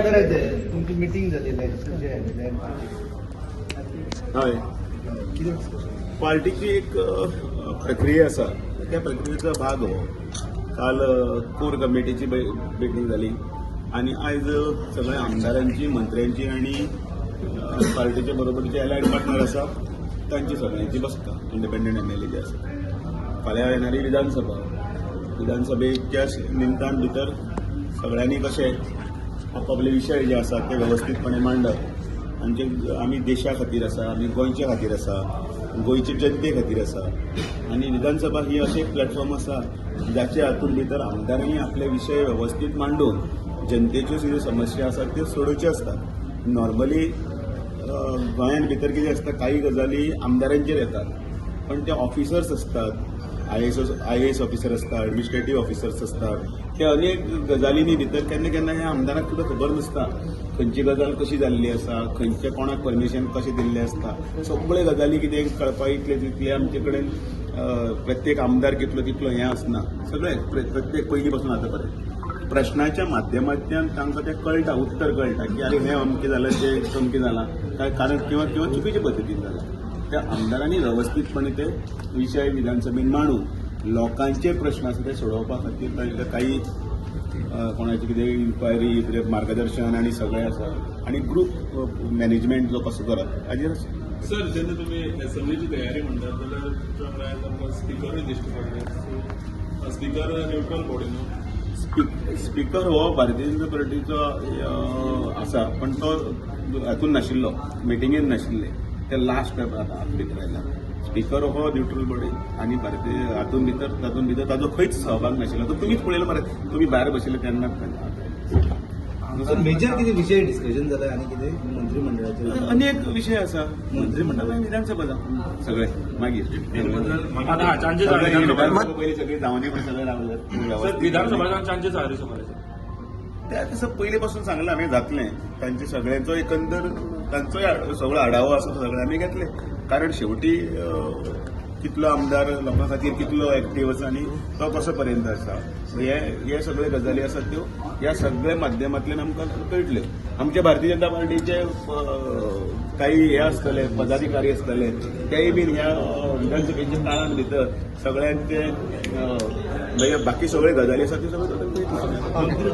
आमदाराचे तुमची मिटींग जाली जे हय. कितें? पार्टीची एक प्रक्रिया आसा, त्या प्रक्रियेचो भाग हो. काल कोर कमिटीची मिटींग जाली आनी आयज सगळ्या आमदारांची, मंत्र्यांची आनी पार्टीचे बरोबर जे अलायड पार्टनर आसा तांची सगळ्यांची बसता. इंडिपेंडंट एमएलए जे आसा. फाल्यां येणारी विधानसभा, विधानसभेच्या निमतान भितर सगळ्यांनी कशें आपापले विशय जे आसात ते वेवस्थीतपणे मांडप. आमचे आमी देशा खातीर आसा, आमी गोंयच्या खातीर आसा, गोंयचे जनते खातीर आसा आनी विधानसभा ही अशें एक प्लॅटफॉर्म आसा जाचे हातून भितर आमदारांनी आपले विशय वेवस्थीत मांडून जनतेच्यो ज्यो समस्या आसात त्यो सोडोवच्यो आसतात. नॉर्मली गोंयांत भितर कितें आसता, काही गजाली आमदारांचेर येतात, पण ते ऑफिसर्स आसतात, आयएएस ऑफिसर आसता, एडमिनिस्ट्रेटीव ऑफिसर्स आसतात. ते अनेक गजालींनी भितर केन्ना केन्ना ह्या आमदाराक सुद्दां खबर नासता खंयची गजाल कशी जाल्ली आसा, खंयचे कोणाक परमिशन कशें दिल्लें आसता. सगळे गजाली कितें कळपा इतले तितले आमचे कडेन प्रत्येक आमदार कितलो तितलो हें आसना. सगळे प्रत्येक पयलीं पासून आतां पर्यंत प्रश्नाच्या माध्यमांतल्यान तांकां तें कळटा, उत्तर कळटा की अरे, हें अमकें जालां, तें अमकें जालां काय कारण किंवा किंवा चुकीच्या पद्दतीन जालां. त्या आमदारांनी वेवस्थीतपणे ते विशय विधानसभेन मांडून लोकांचे प्रश्न आसा ते सोडोवपा खातीर तांकां काही कोणाची कितें इन्क्वायरी, कितें मार्गदर्शन आनी सगळें आसा आनी ग्रूप मॅनेजमेंट जो कसो करप हाजेर आसा. सर, जेन्ना तुमी असेंब्लीची तयारी म्हणटात जाल्यार तुमच्या वांगडा आयज आमकां स्पिकरूय दिश्टी पडले. सो स्पिकर न्युट्रल बॉडी न्हू? स्पीकर हो भारतीय जनता पार्टीचो आसा, पण तो हातून नाशिल्लो, मिटिंगेन नाशिल्ले ते. लास्ट हातून भितर आयला. स्पीकर हो न्युट्रल बॉडी आनी भारतीय हातून भितर, तातूंत भितर ताजो खंयच सहभाग नाशिल्लो. तो तुमीच पळयलो मरे, तुमी भायर बशिल्ले तेन्ना. सर, मेजर कितें विशय डिस्कशन जालें आनी कितें मंत्रिमंडळाचेर? अनेक विशय आसा. मंत्रिमंडळ. विधानसभा जावं सगळे मागीर. आतां चान्सीस आहा सगळे विधानसभा विधानसभा पयलीं सगळी जावनी, पण सगळे रावले. सर, विधानसभा चान्सीस आहा रिसभा? त्या तसं पयलीं पासून सांगलां हांवें, जातलें. तांचे सगळ्यांचो एकंदर तांचोय सगळो आढावो आसा तो सगळे आमी घेतले, कारण शेवटी कितलो आमदार लोकां खातीर कितलो एक्टीव आसा आनी तो कसो पर्यंत आसा, हे हे सगळे गजाली आसात त्यो ह्या सगळ्या माध्यमांतल्यान आमकां कळटल्यो. आमचे भारतीय जनता पार्टीचे काही हे आसतले, पदाधिकारी आसतले, तेय बीन ह्या विधानसभेच्या काळान भितर सगळ्यांचे म्हणजे बाकी सगळे गजाली आसात त्यो सगळ्यो कळटल्यो.